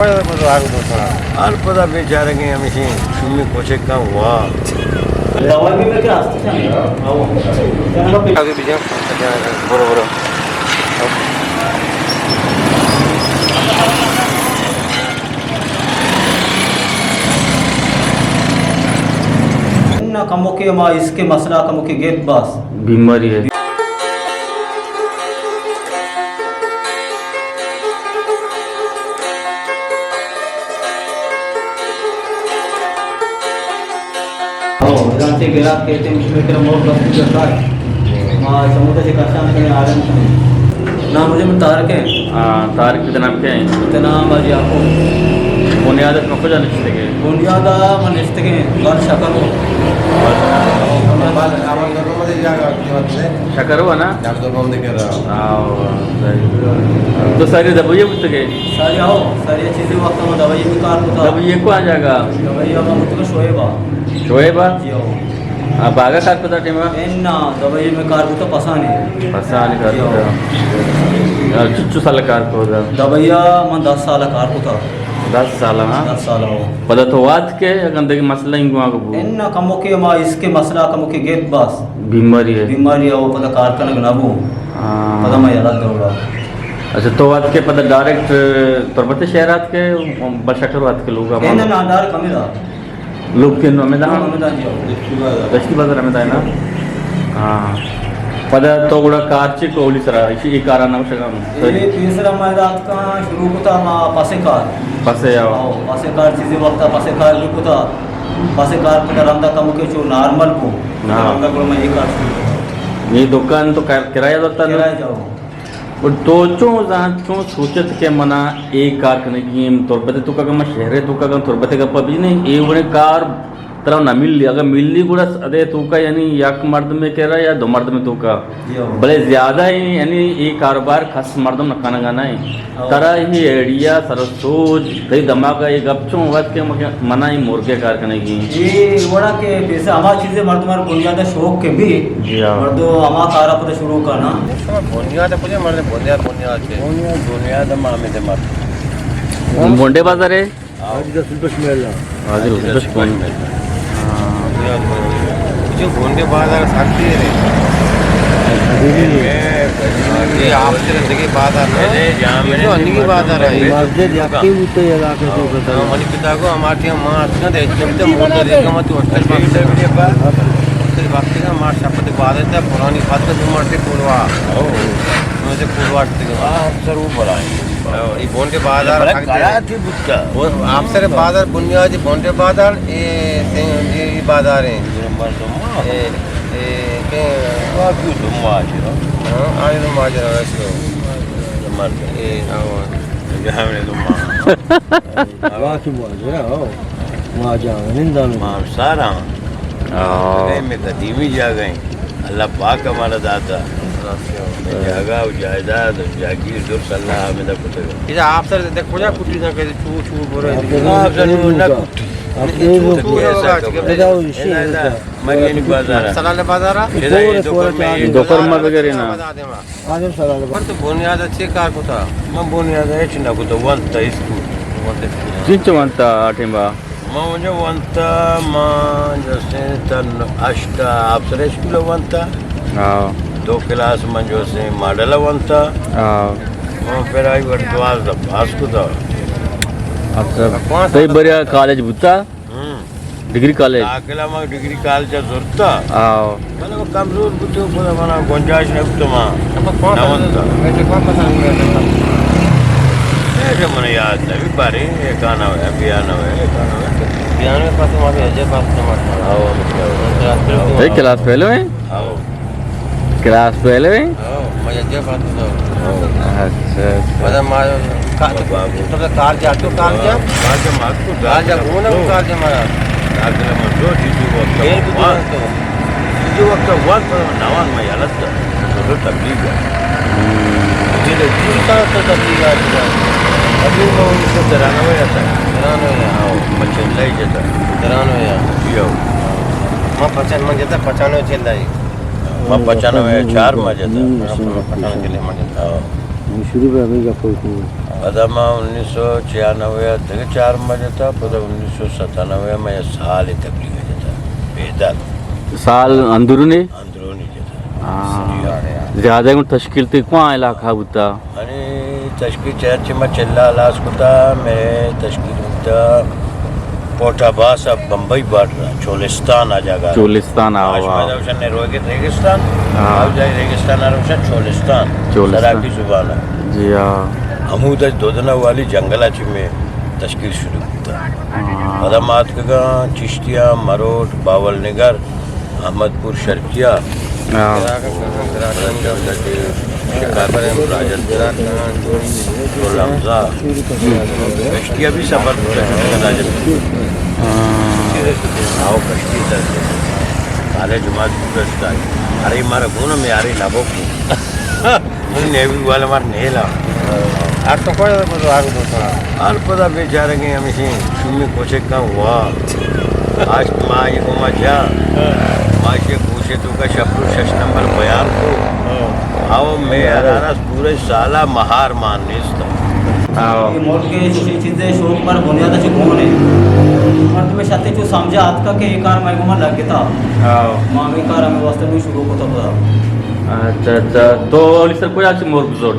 ہر پدا بیچارگیں ہمیشی شومی کوچکاں وا۔ آگے بجا۔ برو، برو۔ نہ، کموکے ما اس کے مسئلہ کموکے گیپ باس۔ بیماری ہے۔ ہو، ادان سے گرا کہتے ہیں، مشکل کے موت بس کی سر۔ ما سمجھتا کہ کسان کے آرام سے۔ نام مجھے من طارق ہے۔ ہاں، طارق کے نام کیا ہے؟ اتنا باجی آپ کو۔ بنیاد میں کجا نشتے گئے؟ بنیاد من نشتے گئے، گھر شکر ہو۔ شکر ہوا نا؟ ہاں، صحیح۔ تو ساری دبئی بوتگے؟ ساری آؤ، ساری چیزیں وقت ہم دبئی میں کار ہوتا۔ دبئی کو آ جاگا؟ دبئی ہم ہوتا شعیبہ۔ شعیبہ؟ جی ہاں۔ آ، باغا کار کتا ٹیما؟ اے نا، دبئی میں کار کتا پسانی۔ پسانی کار کتا۔ آ، چچو سال کار کتا؟ دبئی من دس سال کار کتا۔ دس سال، ہاں؟ دس سال، ہاں۔ پدا تو وات کے اگن دیکھ مسئلہ انگو آگو بو؟ اے نا، کمو کے ما اس کے مسئلہ کمو کے گیپ باس۔ بیماری ہے۔ بیماری ہے، وہ پدا کار کنگ نہ بو۔ ہاں۔ پدا ما یلا دوڑا۔ اچھا، تو وات کے پدا ڈائریکٹ تربت شہر آت کے بشکر وات کے لوگا؟ اے نا، نا، ڈائریکٹ ہمیں دا۔ لوگ کے نو ہمیں دا؟ ہمیں دا جی۔ دشتی بازار ہمیں دا ہے نا؟ ہاں۔ پدا تو گڑا کار چی کو اولی سرا، اسی ای کارا نہ شگا؟ اے تیسرا ما رات کا شروع کتا ما پاسے کار۔ پاسے آؤ۔ آؤ، پاسے کار چیزیں وقتا پاسے کار بھی کتا۔ پاسے کار پدا رندا کم کے چو نارمل کو۔ ہاں۔ رندا گڑا ما ای کار شروع کتا۔ یہ دکان تو کر-، کرایہ دتا نا؟ کرایہ جاؤ۔ اور تو چون زانت، چون سوچت کہ منا اے کار کنگی ایں، تربت توکا کہ ما شہر توکا کہ تربت گپا بجنے، اے وڑیں کار ترا نہ ملی، اگر ملی گڑا ادے توکا یعنی یک مردمے کرا یا دو مردمے توکا۔ جی ہاں۔ بلے زیادہ ایں یعنی اے کاروبار کس مردم نہ کنگا نہ ایں۔ ہاں۔ ترا اے آئیڈیا سر سوچ، تئی دماغ ءَ اے گپ چون وت کہ مکہ-، منا اے مرگے کار کنگی؟ اے وڑا کہ پیسہ ہما چیزے مردم ءَ بنیاد ءَ شوق کہ بی، جی ہاں۔ مردم ہما کارا پدا شروع کرنا۔ بنیاد کجا مردم بنیاد، بنیاد چے؟ بنیاد، بنیاد ہم ہمیں دے مردم۔ بونڈے بازار ہے؟ حاجی رسول بخش محلہ۔ حاجی رسول بخش محلہ۔ ہاں۔ جو بونڈے بازار سختی ہے۔ یہ آپ سے زندگی بازار ہے۔ یہ تو انگی بازار ہے۔ مسجد یکی بوتے علاقے کو ہاں، منی پتا کو ہمارے یہاں ماں اتنا دے، اتنا دے، اتنا دے، اتنا دے، اتنا دے، اتنا دے، ہمارے شپت بازار تھا، پرانی بات تو مرتے پوروا۔ ہاں۔ مجھے پوروا تے۔ ہاں، سر اوپر آئے۔ ہاں، یہ بونڈے بازار بڑا تھا۔ کڑا تھی بوتا۔ وہ آپ سر بازار بنیادی بونڈے بازار، اے، اے، اے بازار ہیں۔ مردم۔ اے، اے، کہ واقعی تو ماجرا۔ ہاں، آئے تو ماجرا ویسے۔ مردم۔ اے، آوا۔ جہاں میں تو ماں۔ واقعی ماجرا، ہو۔ ما جان نندان۔ ما سارا۔ آہ۔ میں قدیمی جاگہ ہیں۔ اللہ پاک ہمارا داتا۔ میں جاگہ و جائیداد و جاگیر درست اللہ ہمیں دا کتگا۔ اذا آپ سر دے کجا کٹی نہ کہ چو چو برے۔ آپ سر نہ کٹی۔ آپ چو چو ایسا کبر۔ ادا و شی ادا۔ مگینی بازار۔ سلال بازار۔ ادا یہ دو کر میں، دو کر میں بگرے نا۔ آدم سلال بازار۔ پر تو بنیاد چے کار کتا؟ من بنیاد ہچ نہ کتا، ونتا اسکول۔ ونتا اسکول۔ چنچ ونتا آ ٹیما؟ ما اونجا ونتا، ما جسے تن اشتا آپسر اسکول ونتا۔ ہاں۔ دو کلاس من جسے ماڈل ونتا۔ ہاں۔ ما پھر آئی وقت دوازدہ پاس کتا۔ اچھا۔ تئی بریا کالج بوتا؟ ہم۔ ڈگری کالج؟ داخلہ ما ڈگری کالج زرتا۔ ہاں۔ بلے وہ کمزور بوتو، پدا منا گنجائش نہ بوتو ما۔ نہ ونتا۔ اے جو من یاد نہ بی بارے، اے گانا ہے، بیانہ ہے، اے گانا ہے۔ بیانہ پاس ما بھی اجے پاس نہ مارتا۔ آؤ۔ اے کلاس فیلو ہیں؟ آؤ۔ کلاس فیلو ہیں؟ آؤ، ما اجے پاس نہ۔ اچھا، اچھا۔ مطلب ما کا-، تو کار جا، تو کار جا؟ کار جا، ما تو کار جا، کون ہے کار جا مارا؟ کار جا، ما جو جی جی وقت۔ جو وقت وقت نوان ما یلت۔ تو تبلیغ ہے۔ جی، جی، تا تو تبلیغ ہے۔ ابھی وہ اس کو ترانوے آتا ہے۔ ترانوے، ہاں۔ مچھر لائی جاتا ہے۔ ترانوے، ہاں۔ جی، ہاں۔ ما پچان-، ما جاتا پچانوے چل رہا ہے۔ ما پچانوے چار ما جاتا۔ ہاں، پچانوے چل رہا ما جاتا۔ ہاں۔ ہم شروع بہ ہمیں گپ کو۔ پدا ما انیس سو چھیانوے ءَ دگہ چار ماہ جتا، پدا انیس سو ستانوے ءَ ما یک سال تبلیغ جتا۔ پیدل۔ سال اندرونی؟ اندرونی جتا۔ ہاں۔ جی ہاں۔ زیادہ گوں تشکیل تئی کواں علاقہ بوتا؟ منی تشکیل چہ، چہ ما چلہ ہلاس کتا، مئے تشکیل بوتا پوٹ عباس ءَ بمبئی بارڈر ءَ، چولستان ءَ جاگہ۔ چولستان ءَ، آش واہ۔ مئے روشن نے روگے ریگستان، ہاں۔ آو جائے ریگستان ءَ روشن چولستان، چولستان۔ سراکی زبان ءَ۔ جی ہاں۔ ہمود ءَ دودنہ والی جنگل ءَ چہ مئے تشکیل شروع بوتا۔ ہاں۔ پدا ما اتکگاں چشتیاں، مروٹ، باول نگر، احمد پور شرقیہ، ہاں۔ شکارپور، راجن پور، گل حمزہ، کشتی ءَ بھی سفر کرتا راجن پور۔ ہاں۔ آو کشتی ءَ کالج جماعت پورا شتا۔ ارے مارا گونا میں ارے نبو کو۔ من نیوی والا مار نیلا۔ ہر تو کوئی تو گزار دو تو۔ ہر پدا بیچارگیں ہمیشی شومی کوچک کا ہوا۔ آج ما یہ گما جا۔ ما یہ گوشے تو کا شپرو شش نمبر بیان کو۔ آو میں ہرارا پورے سالا مہار مان نیست۔ آو۔ یہ مرگ کے چیزیں شوق پر بنیاد چ کون ہے۔ مردم شتے چو سمجھا آتکا کہ یہ کار میں گما لگتا۔ آو۔ ما یہ کار ہمیں واسطے بھی شروع کو تو۔ اچھا، اچھا۔ تو اولی سر کجا چہ مرگ زرت؟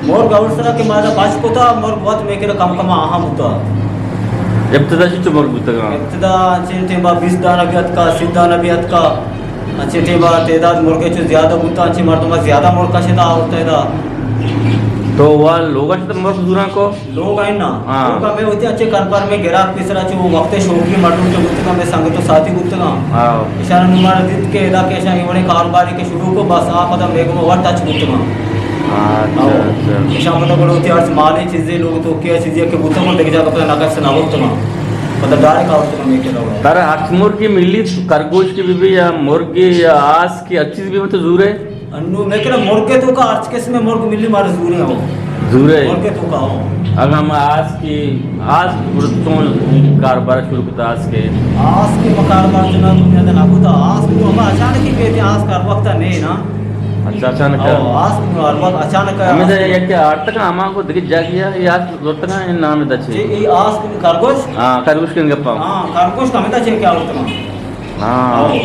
مرگ اول سرا کہ مارا بچ کتا، مرگ وت میں کرا کم کم آہاں بوتا۔ ابتدا چنچو مرگ بوتگاں؟ ابتدا انچیں ٹیما بیست دانہ بھی اتکا، سی دانہ بھی اتکا۔ انچیں ٹیما تعداد مرگے چو زیادہ بوتا، انچیں مردم زیادہ مرگ کشتا آورتا ادا۔ تو وا لوگا شتر مرگ زوراں کو؟ لوگ ہیں نا۔ ہاں۔ لوگ ہمیں ہوتی اچھے کاربار میں گراک پیسرا چو وقت شوقی مردم چو بوتگاں، میں سنگت و ساتھی بوتگاں۔ ہاں۔ اشارہ نمارا دیت کہ ادا کہ اشاں یہ وڑیں کاروباری کہ شروع کو بس آ پدا میگو ما وقت اچ بوتگاں۔ اچھا، او۔ اچھا۔ اشاں پدا گڑا ہوتی ہر مالے چیزیں لوگ تو کیا چیزیں کہ بوتگاں دیکھ جا پدا نقص نہ بوتگاں۔ پدا ڈائریکٹ آورتگاں میں کہ لوگ۔ ترا ہرچ مرگی ملی، کرگوش کی بی بی یا مرگی یا آس کی ہر چیز بی بی تو زورے؟ انو میں کرا مرگ ءِ توکا ہرچ قسم ءِ مرگ ملی مارا زورے ہو۔ زورے؟ مرگ ءِ توکا ہو۔ اگاں ما آس کی، آس گڑا چون کاروبار شروع کتا آس کے؟ آس کے ما کاروبار چنا دنیا دے نہ کتا۔ آس کو ہم اچانک ہی کہتے ہیں، آس کا ہر وقت نہیں نا۔ اچھا، اچانک ہے۔ او، آس کو ہر وقت اچانک ہے۔ ہمیں تو یک آرتکا ہما کو دگہ جاگہ ہے، یہ آس زورتکا، ان نام دا چے؟ جی، یہ آس کو کرگوش؟ ہاں، کرگوش کے گپا۔ ہاں، کرگوش کا ہمیں دا چے کیا ہوتا؟ ہاں۔ او۔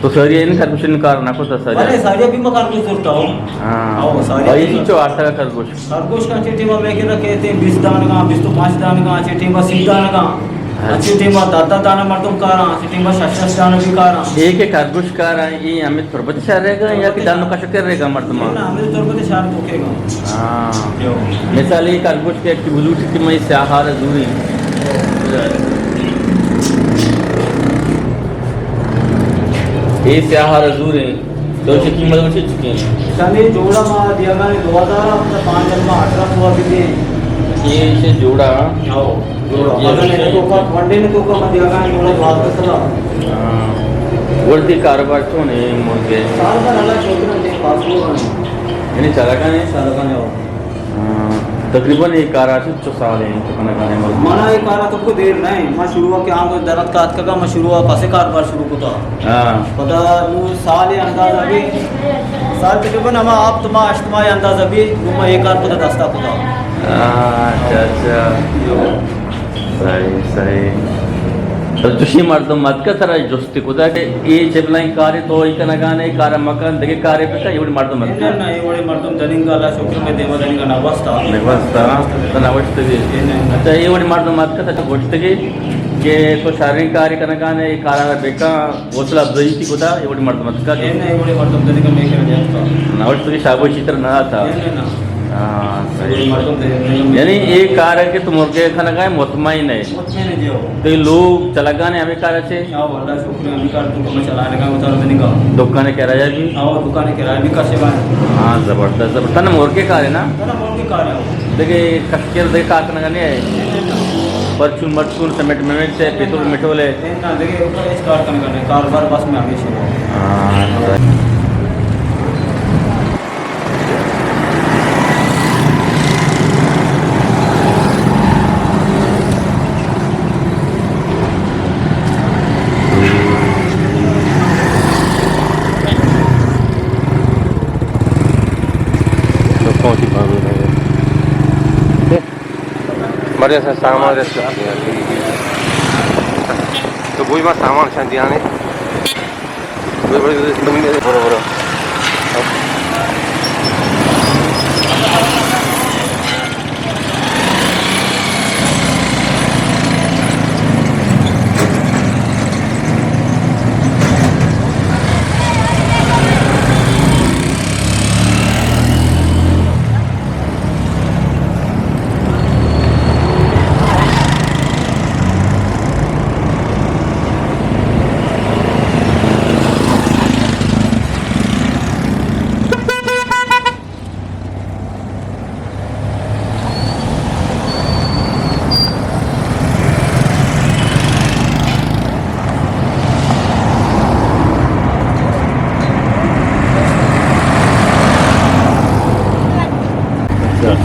تو ساری این کرگوشن کار نہ کتا ساری؟ بلے ساری بھی ما کرگوش زورتا ہوں۔ ہاں۔ او، ساری بھائی بھی۔ چو آرتگا کرگوش؟ کرگوش کا چے ٹیما میں کہ رکھے تھے بیس دانگا، بیس تو پانچ دانگا، چے ٹیما سی دانگا۔ اچھا۔ اچھے ٹیما دہ دہ دانہ مردم کاراں، اچھے ٹیما شش شش دانہ بھی کاراں۔ ایک ایک کرگوش کارا، یہ ہمیں تربت شہر رہے گا یا کہ دانو کشکر رہے گا مردم؟ نہ، ہمیں تربت شہر کو کے گا۔ ہاں۔ جو۔ مثال یہ کرگوش کہ بزرگ ٹیم میں سیاہار زوری۔ اے سیاہار زوریں، تو چہ قیمت چہ چکیں؟ شانی جوڑا ما دیگا نے دو ہزار، پدا پانچ ما اٹھارہ سو بھی دیں۔ یہ سے جوڑا؟ ہاں، جوڑا۔ یہ مزن ہے، تو کا ونڈے نے تو کا ما دیگا نے جوڑا دوازدہ سال۔ ہاں۔ ورتی کاروبار تو نے مرگے؟ کاروبار اللہ شکر ہے، پاس ہو رہا ہے۔ یعنی چلا کا نہیں؟ چلا کا نہیں ہو۔ ہاں، تقریباً اے کارا چنچو سال انت تو کنگا ئے؟ منا اے کارا تو کو دیر نہ انت، ما شروع کہ آں درت کات کگا، ما شروع پسے کاروبار شروع کتا۔ ہاں۔ پدا نو سال اندازہ بھی، سال تقریباً ہما ہفت ماہ، ہشت ماہ اندازہ بھی، نو ما اے کار پدا دستا کتا۔ ہاں، اچھا، اچھا۔ صحیح، صحیح۔ تو چشیں مردم اتکا ترا جست کتا کہ اے چے بلائیں کارے تو ای کنگا نے، اے کارا مکن، دگہ کارے بکن، اے وڑیں مردم اتکا؟ نہ، نہ، اے وڑیں مردم دننگا اللہ شکر میں دیما دننگا نہ واسطہ۔ نہ واسطہ، تو نہ وشتگی۔ اے نہ۔ اچھا، اے وڑیں مردم اتکا ترا گوشتگی کہ تو شریں کارے کنگا نے، اے کارا بکن، حوصلہ افزائی تی کتا، اے وڑیں مردم اتکا؟ اے نہ، اے وڑیں مردم دننگا میں کرا جاتا۔ نہ وشتگی شاباشی ترا نہ داتا؟ اے نہ، نہ۔ ہاں، صحیح۔ یعنی اے کار ہے کہ تو مرگے کنگا ئے، مطمئن ہے؟ مطمئن ہے جی، ہو۔ تو لوگ چلگا نے ہمیں کار اچھے؟ ہاں، واللہ شکر ہے، ہمیں کار تو کم چلا رہے گا، اتار دینے کا۔ دکان کرایہ بھی؟ ہاں، دکان کرایہ بھی کسے بار۔ ہاں، زبردست، زبردست۔ تن مرگے کار ہے نا؟ تن مرگے کار ہے۔ دیکھے، کشکر دے کار کنگا نہیں ہے؟ نہیں، نہیں، نہیں۔ پرچون مرچون، سیمنٹ میمنٹ سے، پترول مٹول ہے۔ نہیں، نہ، دیکھے، اوپر اس کار کنگا نہیں، کاروبار بس میں ہمیشہ ہو۔ ہاں۔ لوکاں وتی بابے رہے۔ بڑے سا سامان رکھ۔ تو بوجھ ما سامان شان دیانے۔ بڑے بڑے زمین ہے، برو، برو۔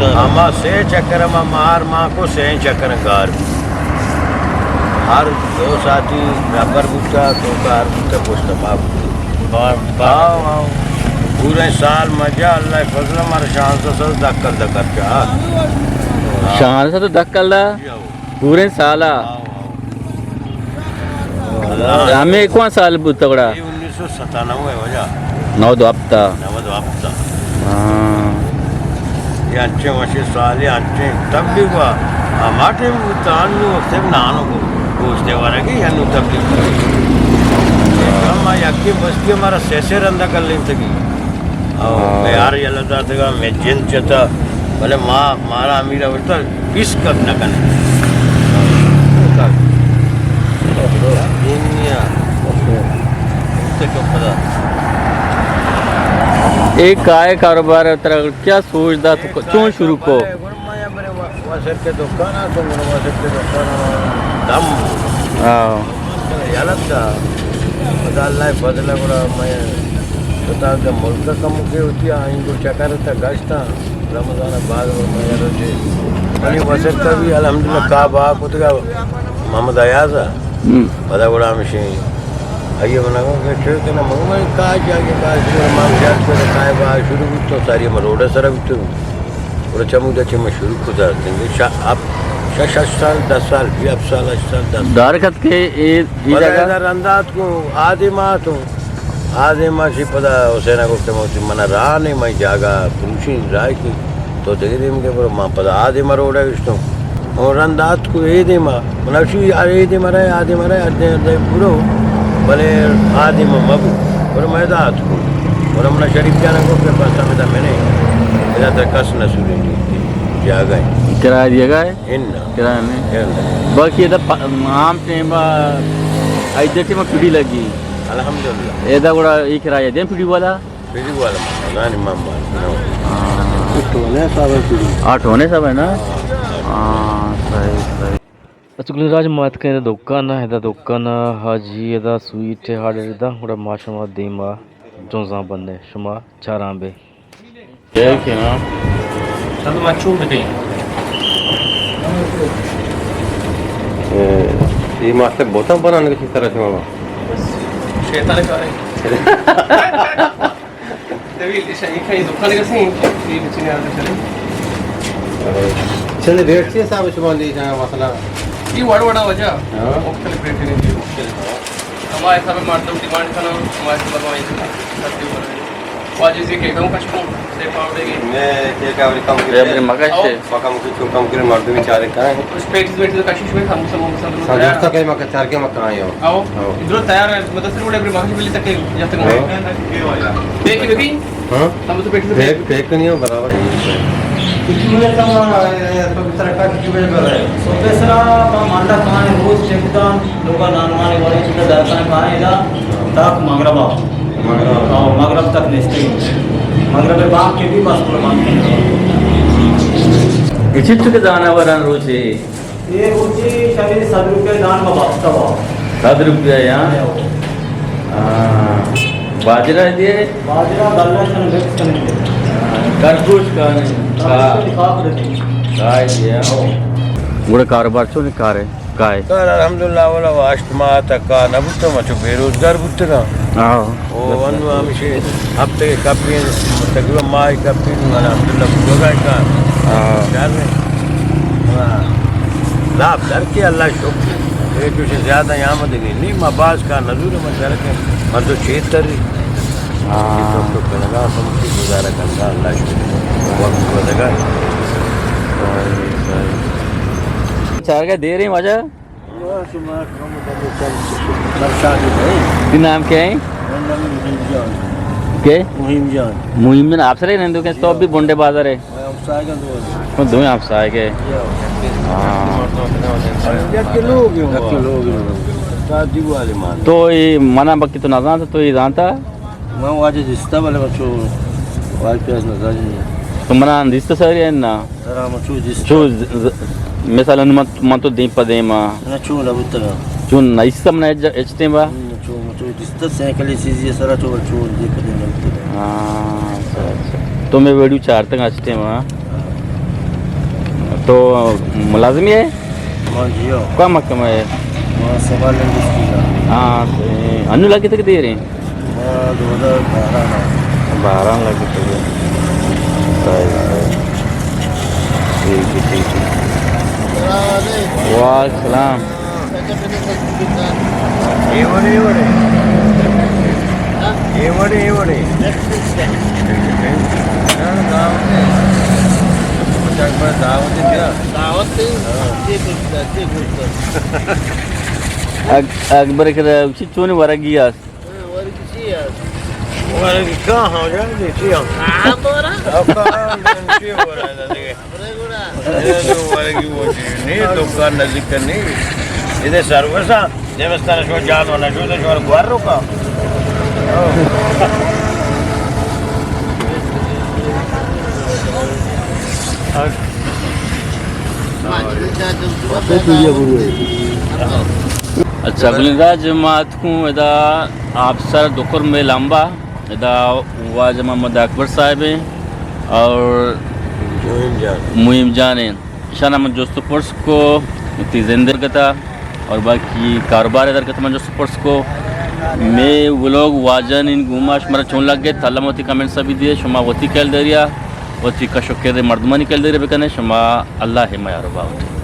ہما سے چکر ہما مار ماں کو سے چکر گار۔ ہر دو ساعتی ربر بوتا، تو کار بوتا، پشت پا بوتا۔ بار، بار۔ آؤ، آؤ۔ پورے سال مجا، اللہ فضل، مارا شانزدہ سد دکل دکل چا۔ شانزدہ سد دکل دا؟ جی، آؤ۔ پورے سالا؟ آؤ، آؤ۔ اللہ۔ ہمیں کون سال بوتا گڑا؟ یہ انیس سو ستانوے وجہ۔ نو دو ہفتہ۔ نو دو ہفتہ۔ ہاں۔ یہ انچیں وشیں سالے، انچیں تب بھی ہوا۔ ہما ٹائم تان نو وقت نانو کو گوشتے ورگی یا نو تب بھی۔ ہم یکی بستی ہمارا سے سے رندا کر لیں تکی۔ او ہاں۔ میار یلہ داتگا، میں جند چتا، بلے ما، مارا امیر ورتا پیس کک نہ کنے۔ اے کائے کاروبار ترا کیا سوچ دا تو چون شروع کو؟ وسر کے دکان آ تو من وسر کے دکان آ دم۔ ہاں۔ یلہ دا۔ خدا اللہ فضل گڑا میں بتا دے ملک کم کے ہوتی آئیں کو چکر تا گشتا۔ رمضان بعد میں یلہ دے۔ منی وسر کا بھی الحمدللہ کا با کتگا محمد ایاز آ۔ ہم۔ پدا گڑا ہمشی آئیے منا گو کہ چوکہ نہ مگو میں کا جاگے با شروع، ما زیاد کو کائے با شروع تو ساری ہم روڈ سر تو۔ اور چمودا چہ ما شروع کتا، تنگے شا-، اب شش، ہشت سال، دس سال، بھی ہفت سال، ہشت سال، دس سال۔ دار کت کہ اے، اے پدا جگہ؟ ادا رندات کو آدم آتوں، آدم آ چی پدا حسین کو کہ موتی منا راہ نے، میں جاگہ پروشی راہ کی، تو دگہ دیم کے برو، ما پدا آدم روڈ اشتوں۔ اور رندات کو اے دیما، من اشی ہر اے دیما رہے، آ دیما رہے، ہر دے، ہر دے برو، بلے آ دیما مبو۔ اور میں دا آتکو۔ اور ہمنا شریف جانا کو کہ بس ہمیں دا میں نے، ادا تر کس نہ سورے نہیں، جاگہ ہے۔ کرایہ دیا گا ہے؟ ان۔ کرایہ نہیں؟ ان۔ باقی ادا پ-، عام ٹائم، آ، ایدے ٹائم پڑی لگی۔ الحمدللہ۔ ادا گڑا یہ کرایہ دیں پڑی والا؟ پڑی والا ماما، زانی ماما، نو۔ ہاں۔ ٹونے صاحب ہے پڑی۔ آ، ٹونے صاحب ہے نا؟ ہاں، صحیح، صحیح۔ اچھا گلیں راج، ما اتکیں ادا دکان ء، ادا دکان ء حاجی ادا سویٹ آرڈر ادا، گڑا ما شما دیما جنزان بندیں، شما چاران بے۔ اے کہ نا۔ چلو ما چون بکیں۔ اے، اے ماسٹر بوتان بنانے کی طرح شما۔ شیطان کارے۔ دویل، ایشاں ایکا ای دکان گسیں، ای بچنے آرڈر کریں۔ چند ریٹ چی حساب شما دی جانا مثلا؟ ای وڑ وڑا وجہ، ہاں۔ مختلف ریٹ ہیں۔ ہما حساب مردم ڈیمانڈ کنا، ہما حساب ما ایسا سستی کریں۔ واجہ زی کیک ہم کش کن، سے پاؤنڈ گی۔ میں کیک اوری کم کرے۔ اے اپنے مگش سے۔ کم کن، چون کم کرے، مردم چارے کائیں۔ اس پیٹیز ویٹیز کشش میں ہم سب، ہم سب سموسہ کئی مکہ، چار کے مکہ آئے ہو۔ آؤ۔ آؤ۔ ادھر تیار ہے، مدد سے روڈ ہے، مگش بلی تک ہے، جاتے ہیں۔ ہاں۔ دیکھ بی بی۔ ہاں؟ ہم تو پیٹیز پیک، پیک کنی ہو برابر۔ کچھ مجھے تم، اے، تو بستر کا کچھ مجھے کر رہے۔ تو پیسرا، ما مانڈا کھانے روز چیک دان، لوگا نان مانے والے چکا دار کھانے کھانے دا، تاک مغرب آؤ۔ مغرب۔ آؤ، مغرب تک نشتے۔ مغرب بانگ کے بھی بس قربان۔ اے چچو کہ دانا وران روچے؟ اے روچے شاید صد روپے دان کا واسطہ ہوا۔ صد روپے یا؟ ہاں۔ باجرہ دے؟ باجرہ گلہ چن مکس کرنے دے۔ ہاں، کرگوش کا نہیں۔ کرگوش کا نہیں۔ کائے دیا؟ ہاں۔ گڑا کاروبار چون کار ہے؟ کائے؟ کار الحمدللہ اولا ہشت ماہ تک کار نہ بوتم، چو بے روزگار بوتگاں۔ ہاں۔ او انو ہمشی ہفتے کپی، تقریباً ماہ کپی، الحمدللہ بوگا کار۔ ہاں۔ خیال میں؟ ہاں۔ لاپ در کے اللہ شکر۔ اے چوشیں زیادہ آمدنی نہیں، ما باز کار نزور، ما درکیں مردو چیتر۔ ہاں۔ تو تو کنگا ہم کی گزارہ کنگا، اللہ شکر۔ وقت گزگا۔ چارگا دیر ہیں واجہ؟ شما کم کم چل پریشانی نہیں۔ تئی نام کیا ہے؟ میرا نام مہیم جان۔ کے؟ مہیم جان۔ مہیم جان آپ سرے رہندو کہ تو بھی بنڈے بازار ہے؟ ہمسایگاں دو۔ ہاں، دوئیں ہمسایگ ئے۔ ہاں۔ یک لوگ ایں۔ یک لوگ ایں۔ تا دیوالے مان۔ تو اے منا بکی تو نہ زانتا، تو اے زانتا؟ من واجہ دیستا، بلے من چو واجہ پیاس نہ زانی۔ تو منا دیستا ساری ہے نا؟ سر، من چو دیستا۔ چو ز-، ز-، مثلاً من، من تو دیم پہ دیم آں۔ نہ، چو نہ بوتگا۔ چو نہ ایستا من اچ، اچ ٹیم با؟ نہ، چو من چو دیستا سائیکل سیزی سرا چو چو دے پدے نہ تو۔ ہاں، اچھا، اچھا۔ تو میں ویڈیو چارتگا اچ ٹیم، ہاں۔ تو ملازم ئے؟ ہاں جی، ہاں۔ کون محکمہ ئے؟ ہاں، سوال انڈسٹری کا۔ ہاں، انو لگے تک دے رہے ہیں۔ ہاں، دو ہزار بارہ نا۔ بارہ لگے تک۔ صحیح، صحیح۔ ٹھیک ہے، ٹھیک ہے۔ السلام علیکم۔ وعلیکم السلام۔ دعوت ہے۔ دعوت ہے۔ اک-، اکبر کرا چی چونی ورگی است؟ ورگی چی است؟ ورگی کاں ہاں جان، چی ہاں؟ ہاں، بورا۔ اب کاں ہاں جان، چی بورا ہے دیگه؟ اے تو ورگی وہ چیز نہیں، دکان نزدیک نہیں۔ ادا سروس آ، دیوستان شو جان ہونا شو، تو شو گوار روکا۔ اچھا، گلیں راج، ما اتکوں ادا آپسر دکر میں لمبا۔ ادا واجہ محمد اکبر صاحب ہیں اور مہیم جان۔ مہیم جان ہیں۔ اشانا من جست و پرس کو، وتی زند درگتا اور باقی کاروبار درگتا من جست و پرس کو۔ میں ولوگ واجہ نین گوما شمارا چون لگ گئے، تلا وتی کمنٹس بھی دیے، شما وتی کل دریا، وتی کش و کر مردمانی کل دریا بکنے، شما اللہ ہے میارو باوٹ۔